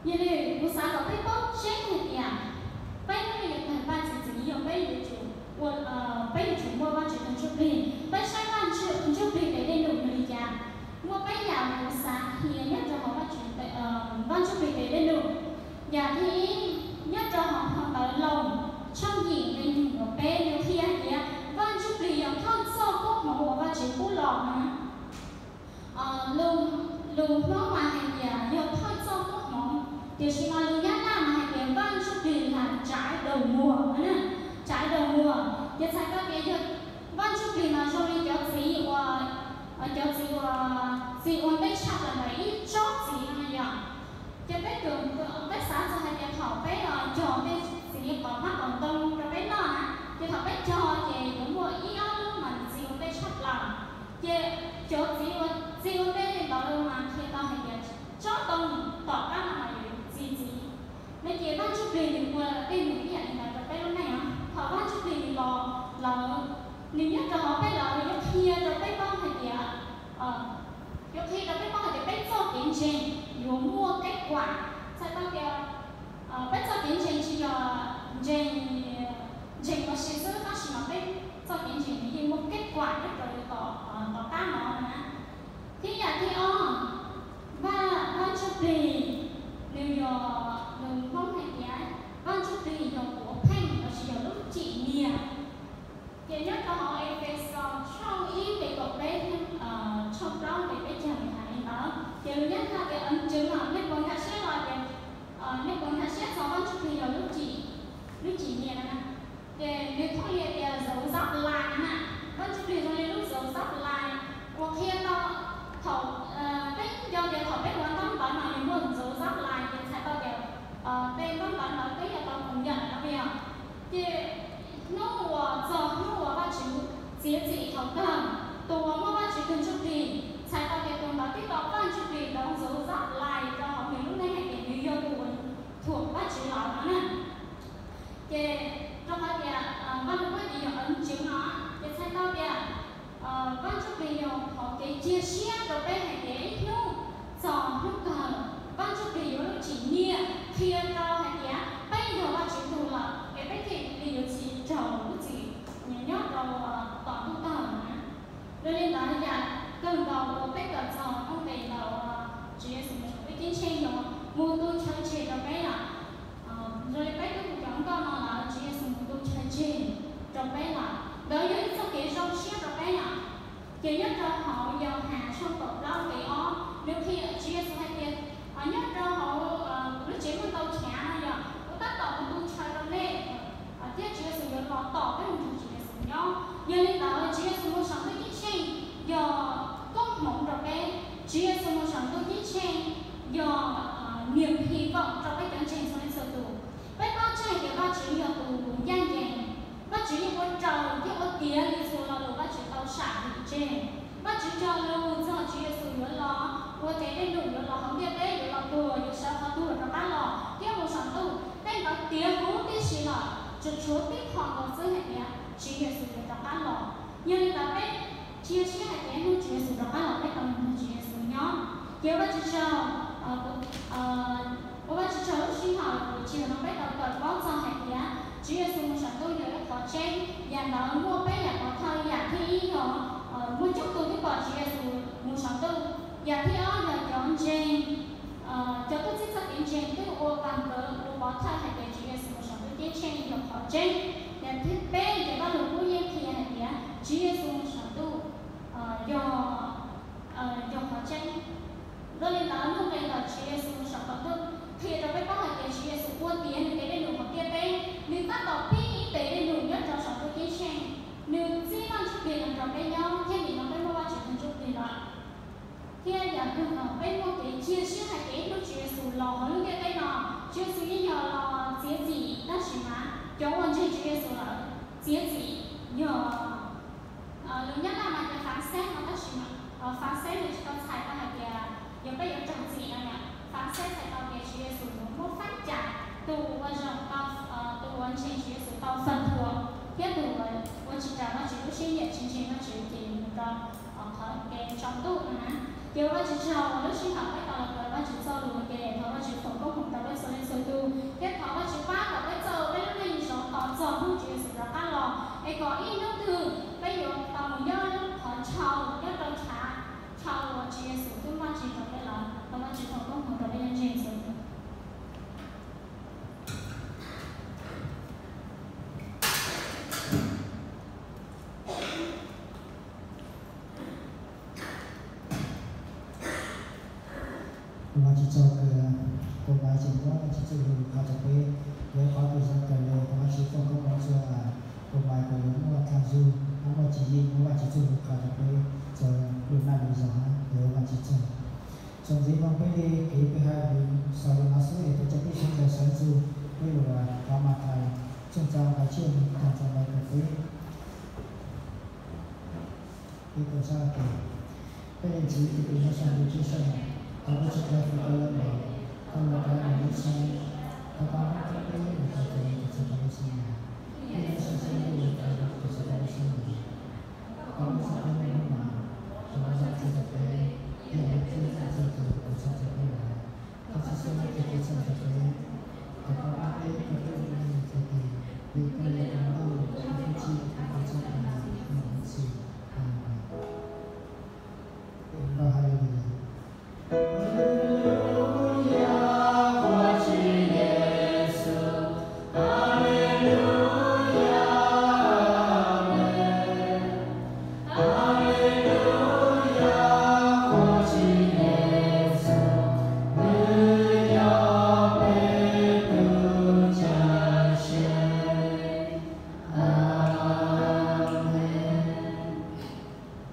Yog li kuv Ntsuj Plig tes dej num. Yam thib ib, nyob rau hauv phau ntawv Loos tshooj yim nqe nees nkaum peb nws qhia hais tias Vaj Ntsuj Plig yog thawj txoj koob hmoov uas Vajtswv pub los na. Lus Hmoob mas hais tias yog thawj txoj koob hmoov, tiam sis mas lus Nyab Laj mas hais tias Vaj Ntsuj Plig là trái đầu mùa, trái đầu mùa. Ces txhais tau tias yog Vaj Ntsuj Plig mas zoo li cov txiv uas, cov txiv uas, txiv ua ntej tshaj plaws ntawm ib tsob txiv no yog. Ces peb, peb xav txog hais tias thaum peb cog tej txiv qos hmab qos ntoo rau peb noj na, ces thaum peb cog ces yuav muaj ib ob lub mas nws txiv ua ntej tshaj plaws. Ces cov txiv ua, txiv ua ntej ntawd mas qhia tau hais tias tsob ntoo tom qab no mas yuav txi txiv. No ces Vaj Ntsuj Plig nws ua tej num ib yam li ntawd rau peb lub neej os. Thaum Vaj Ntsuj Plig nws los lawm, nws nyob rau hauv peb lawm, nws yuav qhia rau peb paub hais tias, yuav qhia rau peb paub hais tias peb txoj kev ntseeg yuav muaj kev kuam. Txhais tau tias peb txoj kev ntseeg tsis yog ntseeg, ntseeg ua si xwb, tab sis mas peb txoj kev ntseeg nws yeej muaj kev kuam nyob rau tom, tom qab no na. Thiab yam thib ob, Vaj, Vaj Ntsuj Plig nws yog, nws Hmoob hais tias Vaj Ntsuj Plig yog puav pheej lossis yog lub cim nias. Ces nyob rau hauv Efexus tshooj ib nqe kaum peb thiab tshooj plaub nqe peb caug nws hais li ntawd. Ces lus Nyab Laj tias ấn chứng no, nej puas nkag siab los tias, nej puas nkag siab txog Vaj Ntsuj Plig yog lub cim, lub cim nias no na. Ces nws thooj li tias dấu giáp lai na, Vaj Ntsuj Plig zoo li lub dấu giáp lai uas qhia tau thaum, peb nco tias thaum peb ua ntaub ntawv no nws muaj dấu giáp lai, ces txhais tau tias tej ntaub ntawv ntawd twb yog tau công nhận no yog. Ces hnub uas txog hnub uas Vajtswv txiav txim thaum kawg, tus uas muaj Vajtswv tus Ntsuj Plig txhais tau tias tus ntawd twb tau Vaj Ntsuj Plig dấu dấu giáp lai rau hauv nws lub neej hais tias nws yog tus uas thuam Vajtswv lawm no na. Ces rau qhov tias Vaj Lug Kub tias yog ấn chứng no, ces txhais tau tias Vaj Ntsuj Plig yog qhov kev cia siab rau peb hais tias ib hnub txog hnub kawg Vaj Ntsuj Plig yuav lub tswv yim qhia rau hais tias peb yog Vajtswv tug lawm es peb thiaj li yuav tsis raug lub txim nyob rau tom ntuj tawg na. Yog li ntawd yam kawg nkaus uas peb kawm txog koob npe ntawm Tswv Yexus mus saum ntuj ceeb tsheej yog mus tu chaw tseg rau peb lawm. Zoo li peb twb mus cov nkoj no lawm, Tswv Yexus mus tu chaw tseg rau peb lawm, ntawd yog ib txoj kev zoo siab rau peb lawm. Ces nyob rau hauv Yauhas tshooj kaum plaub nqe ob nws qhia Tswv Yexus hais tias nyob rau hauv lub tsev muaj ntau chav no yog kuv tab tom mus tu chaw rau nej, thiab Tswv Yexus yuav los tom peb mus nrog Tswv Yexus nyob. Yog li ntawd Tswv Yexus mus saum ntuj ceeb tsheej yog koob hmoov rau peb, Tswv Yexus mus saum ntuj ceeb tsheej yog niềm hy vọng rau peb cov ntseeg txhua leej txhua tus. Peb paub tseeb tias Vajtswv yog tus ncaj ncees, Vajtswv yeej ua raws thiab ua tiav li txhua lo lus Vajtswv tau sam hwm tseg. Vajtswv cog lus txog Tswv Yexus yuav los ua tes dej num, yuav los hauv ntiaj teb, yuav los tuag, yuav sawv qhov tuag rov qab los thiab mus saum ntuj, tej ntawd tiav huv tib si lawm, tsuas tshuav tib qho nkaus xwb hais tias Tswv Yexus yuav rov qab los. Yog li ntawd peb cia siab hais tias hnub Tswv Yexus rov qab los peb tau mus nrog Tswv Yexus nyob. Ces ua Vajtswv tsaug, ua Vajtswv tsaug lub sij hawm kuv tsis no peb tau kawm paub txog hais tias Tswv Yexus mus saum ntuj yog ib qhov tseeb, yam ntawd muaj peb yam pov thawj. Yam thib ib yog muaj coob tus twb pom Tswv Yexus mus saum ntuj. Yam thib ob yog cov ntseeg, cov tub txib txoj kev ntseeg twb ua pab nkawd ua pov thawj hais tias Tswv Yexus mus saum ntuj ceeb tsheej yog qhov tseeb. Yam thib peb ces Vaj Lug Kub yeej qhia hais tias Tswv Yexus mus saum ntuj yog, yog qhov tseeb. Yog li ntawd lub nqe ntawm Tswv Yexus mus saum qaum ntuj qhia rau peb paub hais tias Tswv Yexus ua tiav nws tes dej num hauv ntiaj teb, nws tab tom pib ib tes dej num nyob rau saum ntuj ceeb tsheej, nws txib Vaj Ntsuj Plig los nrog peb nyob thiab nim no peb muaj Vajtswv tus Ntsuj Plig lawm. Thiab yam kawg nkaus peb muaj kev cia siab hais tias ib hnub Tswv Yexus los hauv lub ntiaj teb no, Tswv Yexus yeej yog los txiav txim, tab sis mas cov uas ntseeg Tswv Yexus lawm txiav txim yog, lus Nyab Laj mas tias phán xét no, tab sis mas phán xét nws tsis tau txhais tau hais tias yog peb yuav raug txim no yom. Phán xét txhais tau tias Tswv Yexus yuav muab fab cais tus uas zoo tau, tus uas ntseeg Tswv Yexus tau phần thuộc, thiab tus uas tsis raws Vajtswv lub siab nyiam, tsis ntseeg Vajtswv ces mus rau qhov kev tsaus ntuj no na. Ces ua Vajtswv tsaug lub sij hawm peb tau los kawm Vajtswv txoj lus ua ke, thov Vajtswv foom koob hmoov rau peb txhua leej txhua tus, thiab thov Vajtswv pab kom peb txoj, peb lub neej zoo tos txog hnub Tswv Yexus rov qab los, es kom ib hnub twg peb yuav tau mus nyob lub qhov chaw nyob rau chav, chaw uas Tswv Yexus twb npaj tseg rau peb lawm. Thov Vajtswv foom koob hmoov rau peb cov ntseeg txhua tus. Txuj Lug qha rau peb, yog qhov kws zoo kawg le, thov Vajtswv foom koob hmoov rua tus mais kws yuav muaj tham zug, muaj tswv yim muab Vajtswv txuj lug qha rau peb txug lub naj lub zog hab yuav Vajtswv txuj. Txuas ntxiv moog peb le kev peb hab lug sau lug nuav xwb es tus coj peb sawv ntxov sawv ntsug peb lug thov Mathais tshooj rau nqai tsib moog taag rua nqai rau peb. Peb tau sab tes. Peb Leej Txiv tus kws nyob sab ntuj ceeb tsheej, thov koj txhawb koj lub npe, koj lub npe los ntuj sab, thov koj pab peb ua tau tus txhawb rau lub sab tes, ib yam li sab ntuj ua tau tus txhawb rau lub sab tes. Thov koj txhawb peb lub npe, thov koj txhawb txhawb peb, ib yam li peb txhawb txhawb tus kws txhawb txhawb peb lawm. Thov txhawb txhawb tus kws txhawb txhawb peb, thov koj pab peb koj peb ua neej txhawb tes, vim koj yog tus ntuj, koj txhawb txhawb koj txhawb txhawb tus kws txhawb txhawb peb lawm. Amees. Peb nkauj Hallelujah.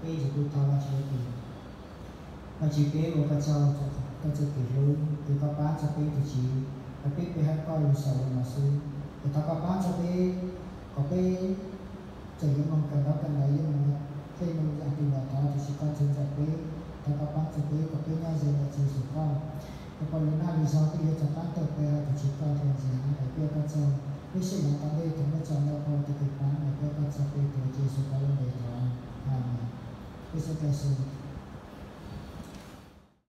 Peb yuav kuj thov Vajtswv tes. Vajtswv, peb ua koj tsaug rau koj txuj kev hlub, es koj pab txhawb peb tus Tswv, es peb peb hab koj lug sau lug nuav xwb, es thov koj pab txhawb peb kom peb tseem yuav moog kawm ntaub kawm ntawv, yuav moog dlej moog yam twg los thov tus Tswv koj txhawb ntxawm peb. Thov koj pab txhawb peb kom peb nyob ze ntawm Tswv Yexus koj, es puas lug naj lug zog peb yuav rov qab tuaj pe hawm tus Tswv koj dua ntxiv, es peb ua koj tsaug. Lub sij hawm tas ntej thaum muaj tsaug no kuv tus kws